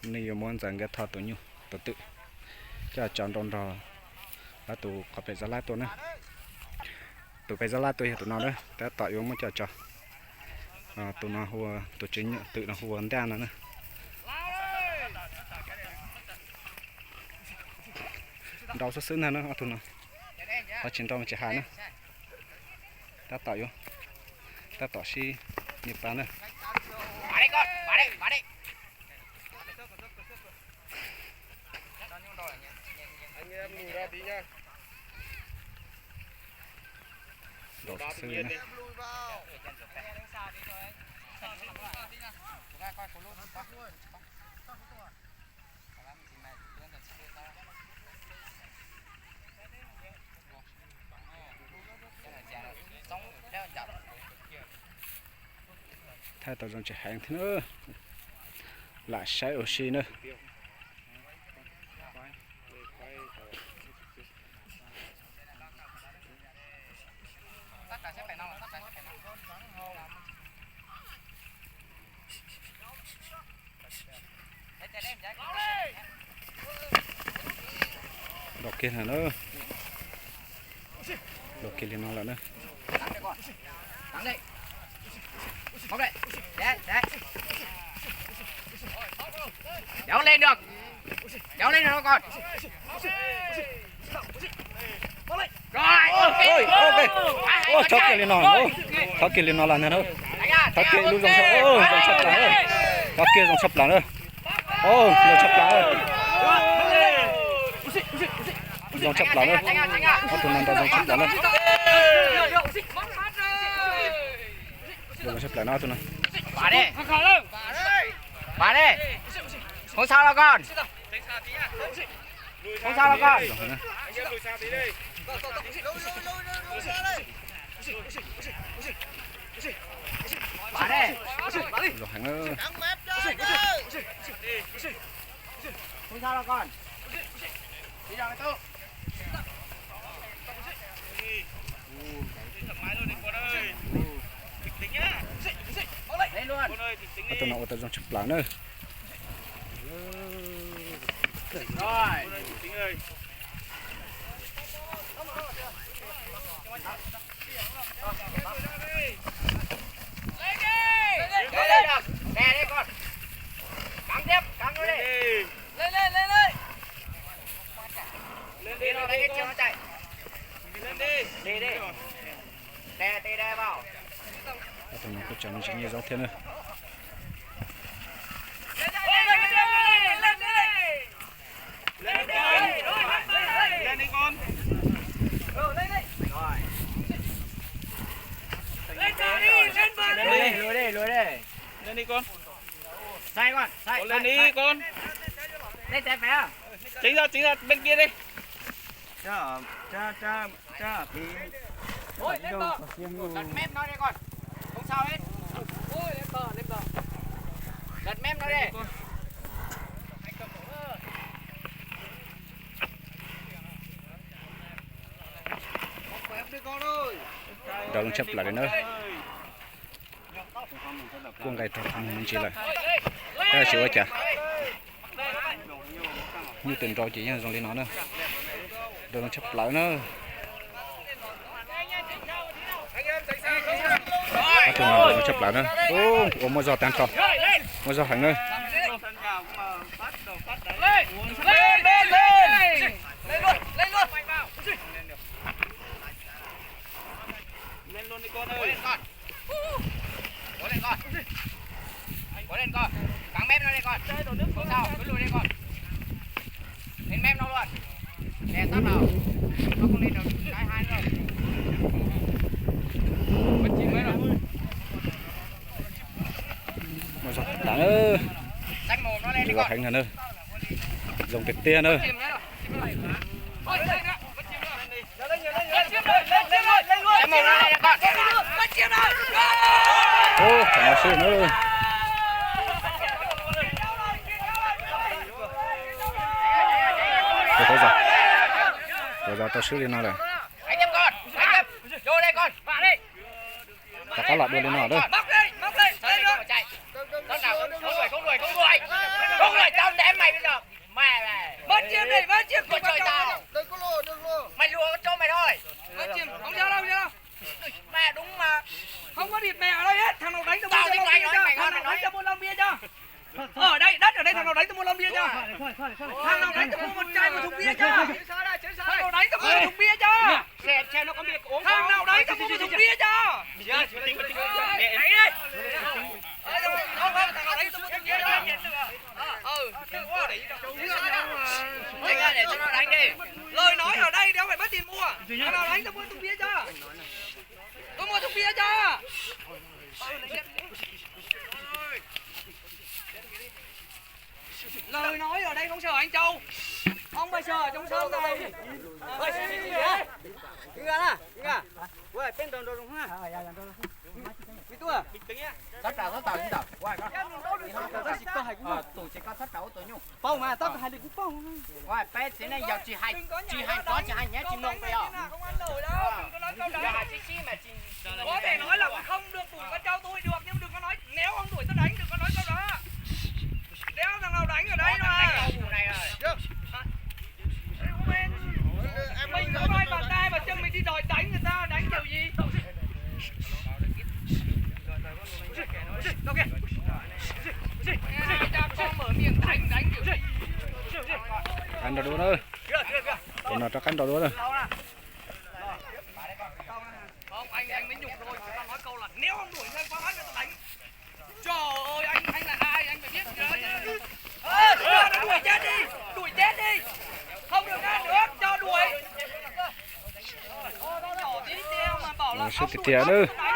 Nws yuav muab Ntxawm nkawd tho tus nyuj tus twm coj tso nrau nrog lawv tus qhov pem zaj lab tuaj na. Tus pem zaj lab tuaj yog tus no na, tab tom yuav muab coj tso. Tus no hu ua, tus tswv nyuj twm no hu ua Ntaj no na. Nrau xwb xwb ntag na ob tug no. Qhov tsis nrau mas tsis hais na. Tab tom yuav, tab tom sib nias pas na. Nrau xwb xwb na. Thaij tau zoo tsis heev thiab na. Lam saib ua si na. Nrau kiag na, nrau kiag li no lawm na. Ua, thov kiag li no, thov kiag li no lawm ntag na. Thov kiag lub zoo, zoo tshaj plaws, thov kiag zoo tshaj plaws na. Zoo tshaj plaws, zoo tshaj plaws na. Ob tug no nrau zoo tshaj plaws na. Zoo tshaj plaws no ob tug no. Không sao đâu con. Không sao đâu con. Pare. Không sao đâu con. Ua tau no ua tau zoo tshaj plaws na. Cắm tiếp, cắm nó đi. Lên đi, lên đi. Lên đi, lên đi. Đi nó lấy cái chiếc nó chạy. Đi đi. Đè, tì đè vào. Tụi nó có chồng gì nhiều dấu thiệt nữa. Lên đi con. Lên đi. Lên đi, lùi đi, lùi đi. Lên đi con. Sai con, sai, ủa, lên đi con. Lên trái phải không? Chính ra, chính ra bên kia đi. Cho, cho, cho, cho tí. Ôi, lên bờ. Lật mép nó đi con. Không sao hết. Ôi, lên bờ, lên bờ. Lật mép nó đi. Rau lub tshab plaws li na. Kuj nqis rau me ntsis lawm. Tab sis ua cas nyuj twm nrau ces yeej zoo li no na. Rau lub tshab plaws na. Ob tug no rau lub tshab plaws na. Ua muaj zog tag nrho. Muaj zog heev na. Lên luôn đi con ơi. Cố lên con. Cố lên con. Cắn mép nó đi con. Không sao, cứ lùi đi con. Lên mép nó luôn. Đè sát vào. Nó không lên được cái hai đâu. Vẫn chín mấy rồi. Muaj zog tag na. Xách mồm nó lên đi con. Heev na. Zoo tiag tiag na. Xách mồm nó lên đi con. Uf, no swb na. Tus zog, tus zog tau swb li no lawm. Rov qab los dua li no lawm. Không đuổi, không đuổi, không đuổi. Không đuổi, tao Thằng nào đánh tao mua lon bia cho. Thằng nào đánh tao mua một chai một thùng bia cho. Thằng nào đánh tao mua một thùng bia cho. Thằng nào đánh tao mua một thùng bia cho. Thằng nào đánh tao mua thùng bia cho. Ừ. Để cho nó đánh đi. Lời nói ở đây đâu phải mất tiền mua. Thằng nào đánh tao mua thùng bia cho. Tôi mua thùng bia cho. Lời nói ở đây không sợ anh Châu. Không bao giờ trong sân này. Ui, Cứng à, cứng à. Ui, peb nrau nrau zoo ha. Ui, tuaj. Txhob raws txhob taws li ntawd. Tab sis koj hais kuv paub. Tus tsis koj txhob raws ua tus nyuj. Paub mas, txhob hais li kuv paub. Ua peb txiv neej yog tsis hais, tsis hais nrov tsis hais nyiav tsis mloog peb os. Yog hais tsis sib mas tsis Có thể nói là không được đuổi con trâu tôi được, nhưng đừng có nói, nếu ông đuổi tôi đánh, đừng có nói câu đó. Đéo thằng nào đánh ở đây mà. Mình có hai bàn tay mà chân mình đi đòi đánh người ta, đánh kiểu gì? Cho con mở miệng đánh, đánh kiểu gì? Qab nrau dua na. Tus no rov qab nrau dua na. Không, anh, anh mới nhục thôi, người ta nói câu là nếu ông đuổi theo con ếch, người ta đánh. Trời ơi, anh, anh là ai, anh phải biết gì đó chứ. Ê, cho nó đuổi chết đi, đuổi chết đi. Không được ăn nữa, cho đuổi. Ôi, nó đỏ tí teo mà bảo là Sib ông tiag đuổi tiag chết, na. Tôi đánh.